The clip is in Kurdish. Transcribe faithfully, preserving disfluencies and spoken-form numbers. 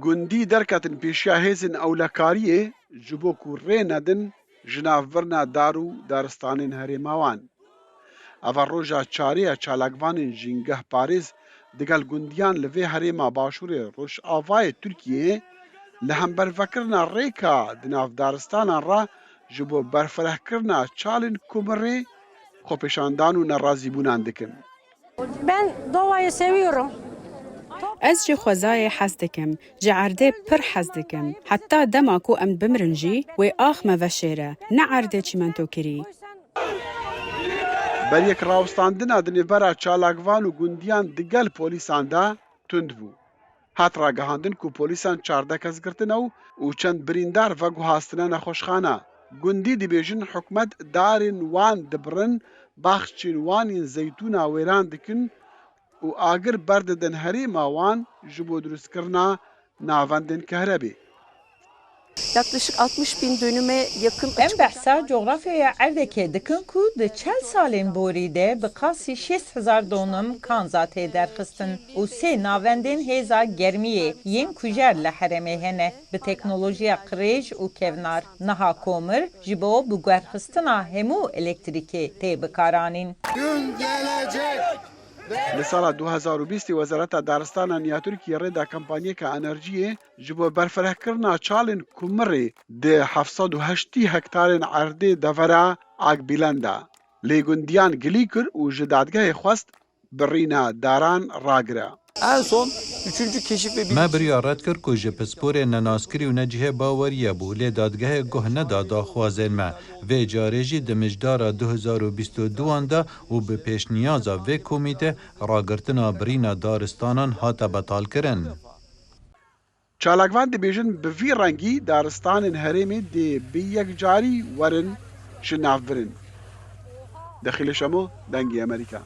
Gundî derketin pêşiya hêzên ewlekariyê ji bo ku rê nedin ji nav birina dar û daristanên herêma wan. Eva roja çarê ya çalakvanên jîngehparêz digel gundiyan li vê herêma başûrê rojavayê Tirkiyeyê li hember vekirina rêka di nav daristanan re ji bo berfirehkirina çalên kumirê xwepêşandan û nerazîbûnan dikin. Ben doğayı seviyorum. Ez ji xwezayê hez dikim. Ji erdê pir hez dikim. Heta dema ku em bimirin jî, wê ax me veşêre, ne erdê çîmentokirî. Beryek rawestandina di nêvbera çalakvan û gundiyan digel polîsan de tund bû. Hat ragihandin ku polîsan çardeh kes girtine û, û çend birîndar veguhastine nexweşxana. Gundî dibêjin hikûmet darên wan dibirin, baxçên wan yên zeytûna wêran dikin û agir berdidin herêma wan ji bo dirustkirina navendên kehrebê. Yaklaşık altmış bin dönüme yakın Em behsa cografyaya erdekê dikin ku di çel salên borî de bi qasî şêst hezar donim kanza tê derxistin û sê navendên hêza germiyê yên kujer li herêmê hene bi teknolojiya qirêj û kevnar. Niha komir ji bo biguherxistina hemû elektrîkê tê bikaranîn. Li sala du hezar û bîstê Wezareta Daristanan ya Tirkiyê rê da kampanyeke enerjiyê ji bo berfirehkirina çalên kumirê di heft sed û heştî hektarên erdê devera Akbîlen de. Lê gundiyan gilî kir û ji dadgehê xwest birîna daran ragire. En son üçüncü keşif ve Me biriya red kir ku ji pisporên nenaskirî û necihê baweriyê bû, lê dadgehê guh neda daxwazên me. Vê carê jî di mijdara du hezar û bîst û duan de û bi pêşniyaza vê komîte ragirtina birîna daristanan hate betalkirin. Çalakvan dibêjin bi vî rengî daristanên herêmê dê bi yekcarî werin ji nav birin. Dexîlê Şemo, Dengê Amerîka.